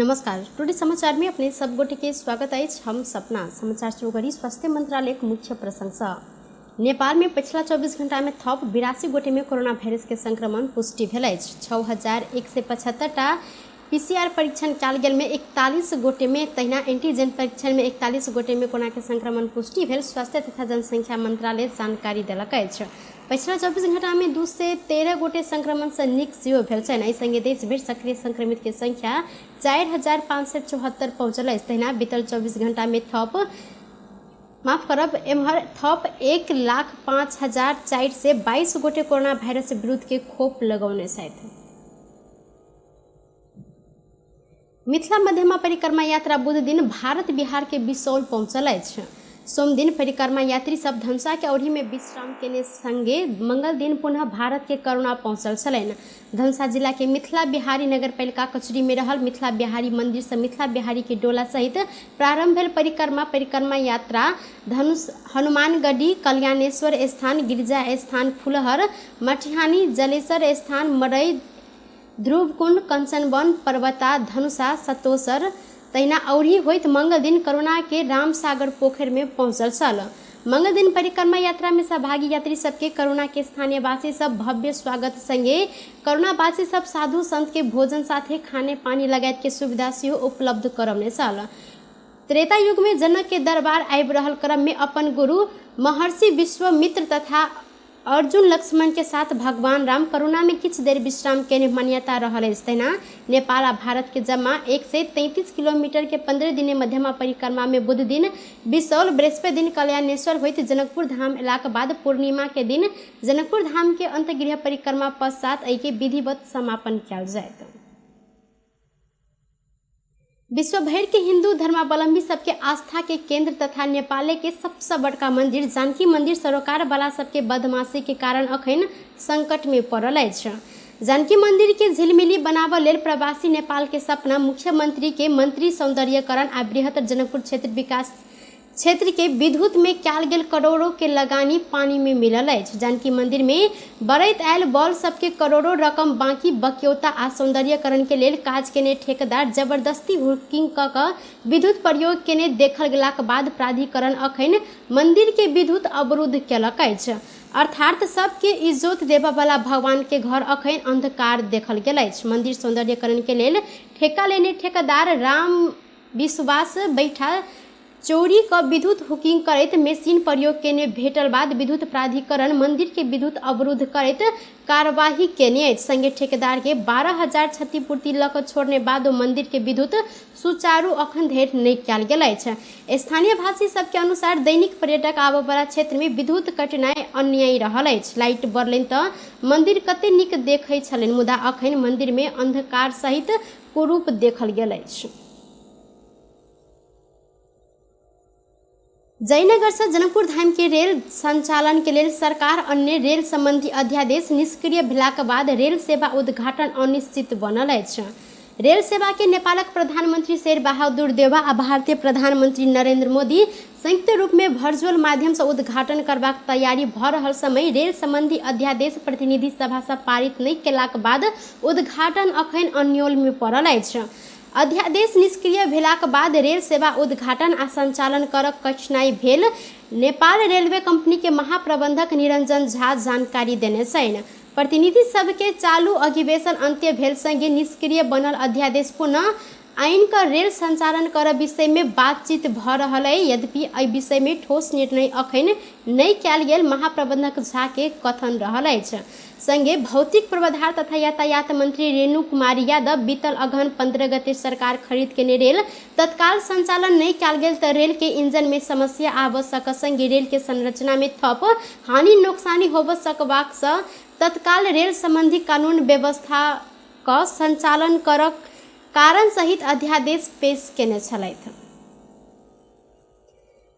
नमस्कार, टुडे समाचार में अपने सब गोटे के स्वागत अछि। हम सपना समाचार शुरू करी स्वास्थ्य मंत्रालय के मुख्य प्रशंसा। नेपाल में पिछला 24 घंटा में थप 82 गोटे में कोरोना वायरस के संक्रमण पुष्टि भेल अछि। 6175 टा पीसीआर परीक्षण कयल गेल में 41 गोटे में, तहिना एंटीजन परीक्षण में 41 गोटे में कोरोना के संक्रमण पुष्टि भेल स्वास्थ्य तथा जनसंख्या मंत्रालय जानकारी देलक अछि। पछिला 24 घंटा में 213 गोटे संक्रमण से नीक सेहो भेल छनि। एहि संगे देश भरि सक्रिय संक्रमित के संख्या 4574 पहुँचल अछि। तहिना बीतल 24 घंटा में थप एम्हर थप 1,05,422 गोटे कोरोना वायरस विरुद्ध के खोप लगौने छथि। मिथिला मध्यमा परिक्रमा यात्रा बुध दिन भारत बिहार के बिसौल पहुँचल अछि। सोमदिन परिक्रमा यात्री सब धनुषा के औढ़ी में विश्राम केने संगे मंगल दिन पुनः भारत के करुणा पहुँचल छलनि। धनुषा जिला के मिथिला बिहारी नगरपालिका कचरी में रहल मिथिला बिहारी मंदिर से मिथिला बिहारी के डोला सहित प्रारंभ भेल परिक्रमा यात्रा धनुष हनुमानगढ़ी, कल्याणेश्वर स्थान, गिरिजा स्थान, फुलहर, मठिहानी, जलेसर स्थान, मरई, ध्रुवकुंड, कंचनवन, पर्वता, धनुषा, सतोसर तहिना औढ़ी होइत मंगल दिन करुणा के रामसागर पोखर में पहुँचल छल। मंगल दिन परिक्रमा यात्रा में सहभागी यात्री सबके करुणा के स्थानीयवासी सब भव्य स्वागत संगे करुणावासी सब साधु संत के भोजन साथे खाने पानी लगायत के सुविधा सेहो उपलब्ध करौने छल। त्रेता युग में जनक के दरबार आबि रहल क्रम में अपन गुरु महर्षि विश्वामित्र तथा अर्जुन लक्ष्मण के साथ भगवान राम करुणा में किछु देर विश्राम केने मान्यता रहल अछि। तहिना नेपाल आ भारत के जमा 133 किलोमीटर के 15 दिने मध्यमा परिक्रमा में बुध दिन बिसौल, बृहस्पति दिन कल्याणेश्वर होइत जनकपुर धाम एलाक बाद पूर्णिमा के दिन जनकपुर धाम के अंतगृह परिक्रमा पश्चात एहि के विधिवत समापन कयल जायत। विश्व भर के हिंदू धर्मावलंबी सबके आस्था के केंद्र तथा नेपाल के सबसे बड़का मंदिर जानकी मंदिर सरोकार वाला सबके बदमाशी के कारण अखन संकट में पड़ल अछि। जानकी मंदिर के झिलमिली बनाबऽ लेल प्रवासी नेपाल के सपना मुख्यमंत्री के मंत्री सौंदर्यकरण आ बृहत्तर जनकपुर क्षेत्र विकास क्षेत्र के विद्युत में कयल गेल करोड़ों के लगानी पानी में मिलल अछि। जानकी मंदिर में बरैत आयल बॉल सबके करोड़ों रकम बाकी बक्यौता आ सौंदर्यकरण के लेल काज केने ठेकेदार जबरदस्ती हुकिंग क कऽ विद्युत प्रयोग केने देखल गेलाक बाद प्राधिकरण अखन मंदिर के विद्युत अवरुद्ध केलक अछि। अर्थात सबके इज्जत देबऽ वाला भगवान के घर अखन अंधकार देखल गेल अछि। मंदिर सौंदर्यकरण के लेल ठेका लेने ठेकेदार राम विश्वास बैठा चोरी क विद्युत हुकिंग करैत मशीन प्रयोग केने भेटल बाद विद्युत प्राधिकरण मंदिर के विद्युत अवरुद्ध करैत कार्यवाही केने अछि। संगे ठेकेदार के 12,000 क्षतिपूर्ति लऽ कऽ छोड़ने बाद मंदिर के विद्युत सुचारू अखन धरि नहि कयल गेल अछि। स्थानीय भाषी सबके अनुसार दैनिक पर्यटक आबऽ वाला क्षेत्र में विद्युत कटनाइ अन्यायी रहल अछि। लाइट बढ़लनि तऽ मंदिर कते नीक देखै छलनि, मुदा अखन मंदिर में अंधकार सहित कुरूप देखल गेल अछि। जयनगर से जनकपुर धाम के रेल संचालन के लेल सरकार अन्य रेल संबंधी अध्यादेश निष्क्रिय भेलाक बाद रेल सेवा उद्घाटन अनिश्चित बनल अछि। रेल सेवा के नेपालक प्रधानमंत्री शेर बहादुर देउवा आ भारतीय प्रधानमंत्री नरेंद्र मोदी संयुक्त रूप में वर्चुअल माध्यम से उद्घाटन करबाक तैयारी भऽ रहल समय रेल संबंधी अध्यादेश प्रतिनिधि सभा से पारित नहि केलाक बाद उद्घाटन अखन अन्योल में पड़ल अछि। अध्यादेश निष्क्रिय भेलाक बाद रेल सेवा उद्घाटन आ संचालन करक कठिनाई भेल नेपाल रेलवे कंपनी के महाप्रबंधक निरंजन झा जानकारी देने छनि। प्रतिनिधि सबके चालू अधिवेशन अंत्य भेल संगे निष्क्रिय बनल अध्यादेश पुनः आइन क रेल संचालन कर विषय में बातचीत भऽ रहल अइ। यद्यपि एहि विषय में ठोस निर्णय अखन नहि कयल गेल महाप्रबंधक झा के कथन रहल अछि। संगे भौतिक पूर्वाधार तथा यातायात मंत्री रेणु कुमारी यादव बीतल अगहन 15 गते सरकार खरीद केने रेल तत्काल संचालन नहि कयल गेल तऽ रेल के इंजन में समस्या आबऽ सक संगे रेल के संरचना में थप हानि नोकसानी होबऽ सकबाक सँ तत्काल रेल संबंधी कानून व्यवस्था क संचालन करक कारण सहित अध्यादेश पेश केने छलथि।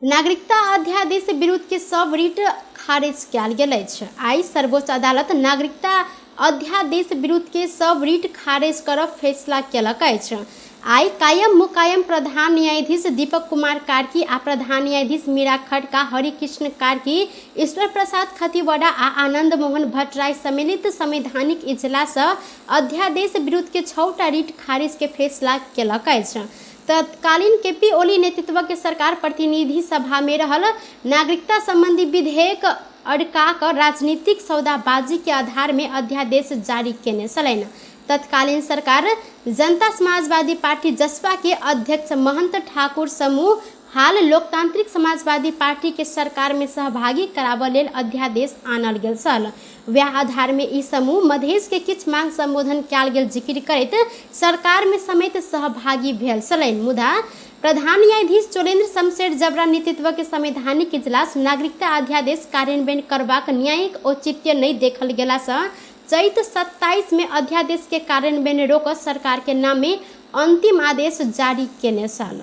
नागरिकता अध्यादेश विरुद्ध के सब रिट खारिज कयल गेल अछि। आइ सर्वोच्च अदालत नागरिकता अध्यादेश विरुद्ध के सब रिट खारिज करब फैसला केलक अछि। आइ कायम मुकायम प्रधान न्यायाधीश दीपक कुमार कार्की आ प्रधान न्यायाधीश मीरा खड्का, हरिकृष्ण कार्की, ईश्वर प्रसाद खतिवड़ा आ आनंद मोहन भट्टराई सम्मिलित संवैधानिक इजलास अध्यादेश विरुद्ध के 6टा रिट खारिज के फैसला केलक अछि। तत्कालीन केपी ओली नेतृत्व के सरकार प्रतिनिधि सभा में रहल नागरिकता संबंधी विधेयक अड़का कर राजनीतिक सौदाबाजी के आधार में अध्यादेश जारी केने छलनि। तत्कालीन सरकार जनता समाजवादी पार्टी जसपा के अध्यक्ष महंत ठाकुर समूह हाल लोकतांत्रिक समाजवादी पार्टी के सरकार में सहभागी कराबऽ लेल अध्यादेश आनल गेल छल। वएह आधार में ई समूह मधेश के किछु मांग संबोधन कयल गेल जिक्र करैत सरकार में समेत सहभागी भेल छलनि। मुदा प्रधान न्यायाधीश चोलेन्द्र शमशेर जबरा नेतृत्व के संवैधानिक इजलास नागरिकता अध्यादेश कार्यान्वयन करबाक न्यायिक औचित्य नहि देखल गेला सँ चैत 27 में अध्यादेश के कार्यान्वयन रोक सरकार के नाम में अंतिम आदेश जारी केने छल।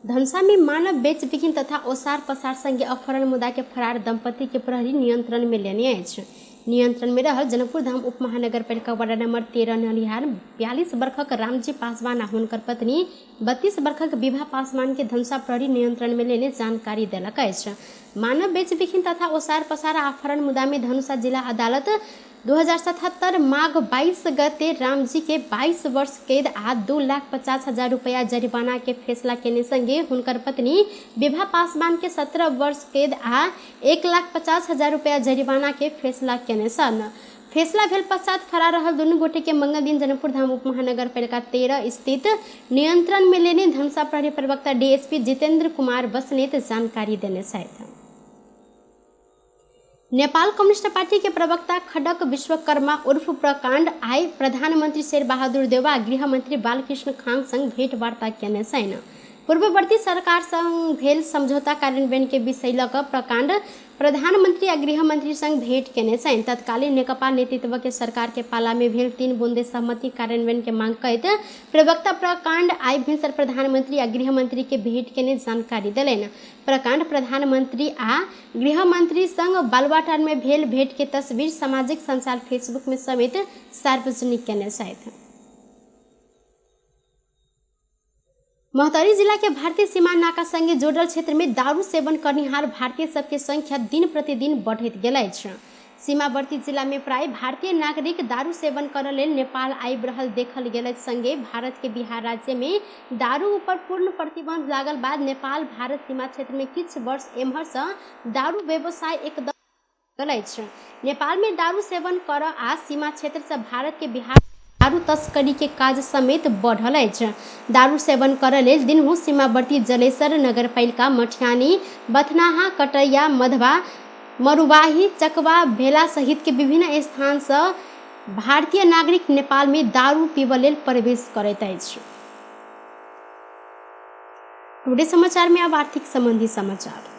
धनुषा में मानव बेचबिखन तथा ओसार पसार संगे अपहरण मुद्दा के फरार दंपति के प्रहरी नियंत्रण में लेने अछि। नियंत्रण में रहल जनकपुर धाम उप महानगरपालिका वार्ड नंबर 13 नलिहार 42 वर्षक रामजी पासवान आ हुनकर पत्नी 32 वर्षक विभा पासवान के धनुषा प्रहरी नियंत्रण में लेने जानकारी देलक अछि। मानव बेचबिखन तथा ओसार पसार आ अपहरण मुद्दा में धनुषा जिला अदालत 2077 माघ 22 गते रामजी के 22 वर्ष कैद आ 2,50,000 रुपया जरिमाना के फैसला केने संगे हुनकर पत्नी विभा पासवान के 17 वर्ष कैद आ 1,50,000 रुपया जरिमाना के फैसला केने छल। फैसला भेल पश्चात फरार रहल दुनू गोटे के मंगल दिन जनकपुर धाम उप महानगरपालिका 13 स्थित नियंत्रण में लेने धनुषा प्रहरी प्रवक्ता डीएसपी जितेंद्र कुमार बसनेत जानकारी देने छथि। नेपाल कम्युनिस्ट पार्टी के प्रवक्ता खडक विश्वकर्मा उर्फ प्रकाण्ड आइ प्रधानमन्त्री शेरबहादुर देउवा गृहमन्त्री बालकृष्ण खाङ संग भेटवार्ता केने छनि। पूर्ववर्ती सरकार संग भेल समझौता कार्यान्वयन के विषय लऽ कऽ प्रकाण्ड प्रधानमन्त्री आ गृहमन्त्री संग भेट केने छनि। तत्कालीन नेकपा नेतृत्व के सरकार के पाला में भेल 3 बुंदे सहमति कार्यान्वयन के मांग करैत प्रवक्ता प्रकाण्ड आइ भिनसर प्रधानमन्त्री आ गृहमन्त्री के भेट केने जानकारी देलनि। प्रकाण्ड प्रधानमन्त्री आ गृहमन्त्री संग बालुवाटार में भेल भेट के तस्वीर सामाजिक संचार फेसबुक में समेत सार्वजनिक केने छथि। महोत्तरी जिला के भारतीय सीमा नाका संगे जोड़ल क्षेत्र में दारू सेवन करनिहार भारतीय सबके संख्या दिन प्रतिदिन बढ़ैत गेल अछि। सीमावर्ती जिला में प्राय भारतीय नागरिक दारू सेवन करऽ लेल नेपाल आबि रहल देखल गेल अछि। संगे भारत के बिहार राज्य में दारू ऊपर पूर्ण प्रतिबंध लागल बाद नेपाल भारत सीमा क्षेत्र में किछु वर्ष एम्हर सँ दारू व्यवसाय एकदम गेल अछि। नेपाल में दारू सेवन करऽ आ सीमा क्षेत्र सँ भारत के बिहार दारू तस्करी के काज समेत बढ़ल अछि। दारू सेवन करऽ लेल दिनहु सीमावर्ती जलेसर नगरपालिका, मठियानी, बथनाहा, कटैया, मधवा, मरुवाही, चकवा, भेला सहित के विभिन्न स्थान सँ भारतीय नागरिक नेपाल में दारू पीबऽ लेल प्रवेश करैत अछि। टुडे समाचार में अब आर्थिक संबंधी समाचार।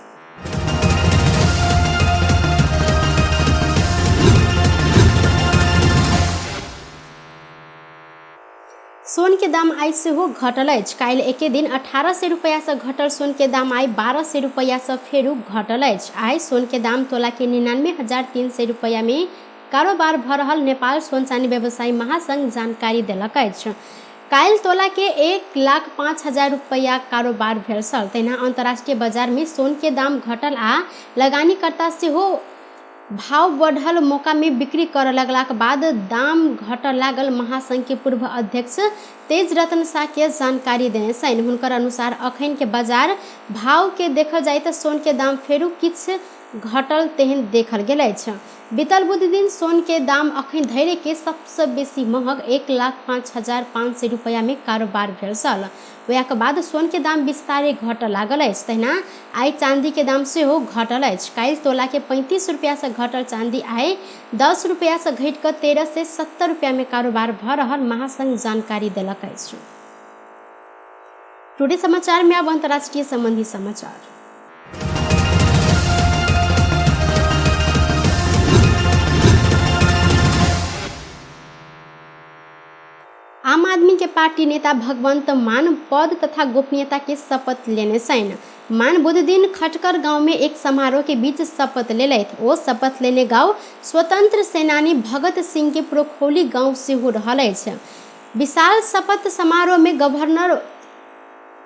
सोन के दाम आइ सेहो घटल अछि। काल्हि एके दिन 1800 रुपैआ सँ घटल सोन के दाम आइ 1200 रुपैआ सँ फेरू घटल अछि। आइ सोन के दाम तोला के 99,300 रुपैआ में कारोबार भऽ रहल नेपाल सोन चानी व्यवसायी महासंघ जानकारी देलक अछि। काल्हि तोला के 1,05,000 रुपैआ कारोबार भेल छल। तहिना अंतर्राष्ट्रीय बाजार में सोन के दाम घटल आ लगानीकर्ता सेहो भाव बढ़ल मौका में बिक्री करऽ लगलाक बाद दाम घटऽ लागल महासंघ के पूर्व अध्यक्ष तेज रतन शाह के जानकारी देने छनि। हुनकर अनुसार अखन के बाजार भाव के देखल जाय तऽ सोन के दाम फेरू किछु घटल तेहन देखल गेल अछि। बीतल बुध दिन सोन के दाम अखन धरि के सबसँ बेसी महग 1,05,500 रुपैआ में कारोबार भेल छल। वएहके बाद सोन के दाम बिस्तारै घटऽ लागल अछि। तहिना आइ चांदी के दाम सेहो घटल अछि। काल्हि तोला के 35 रुपैआ सँ घटल चांदी आइ 10 रुपैआ सँ घटि कऽ 1370 रुपैआ में कारोबार भऽ रहल महासंघ जानकारी देलक अछि। टुडे समाचार में अब अंतर्राष्ट्रीय संबंधी समाचार। आम आदमी के पार्टी नेता भगवंत मान पद तथा गोपनीयता के शपथ लेने छनि। मान बुध दिन खटकर गांव में एक समारोह के बीच शपथ लेलथि। ओ शपथ लेने गांव स्वतंत्र सेनानी भगत सिंह के प्रोखौली गांव सेहो रहल अछि। विशाल शपथ समारोह में गवर्नर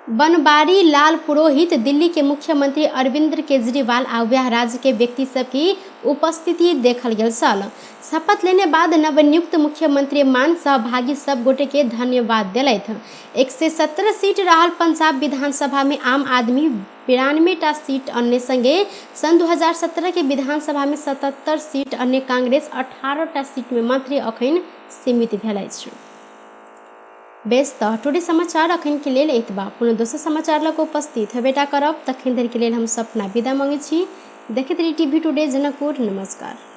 बनवारी लाल पुरोहित, दिल्ली के मुख्यमंत्री अरविंद केजरीवाल आ वएह राज्य के व्यक्ति सबकी उपस्थिति देखल गेल छल। शपथ लेने बाद नवनियुक्त मुख्यमंत्री मान सहभागी सब गोटे के धन्यवाद देलथि। 117 सीट रहल पंजाब विधानसभा में आम आदमी 92 टा सीट अन्य संगे सन् 2017 के विधानसभा में 77 सीट अन्य कांग्रेस 18 टा सीट में मात्र अखन सीमित भेल अछि। बेस तऽ टुडे समाचार अखन के लेल एतबा। पुनः दोसर समाचार लऽ कऽ उपस्थित हेबेटा करब, तखन धरि के लेल हम सपना विदा मांगै छी। देखैत रही टीवी टुडे जनकपुर। नमस्कार।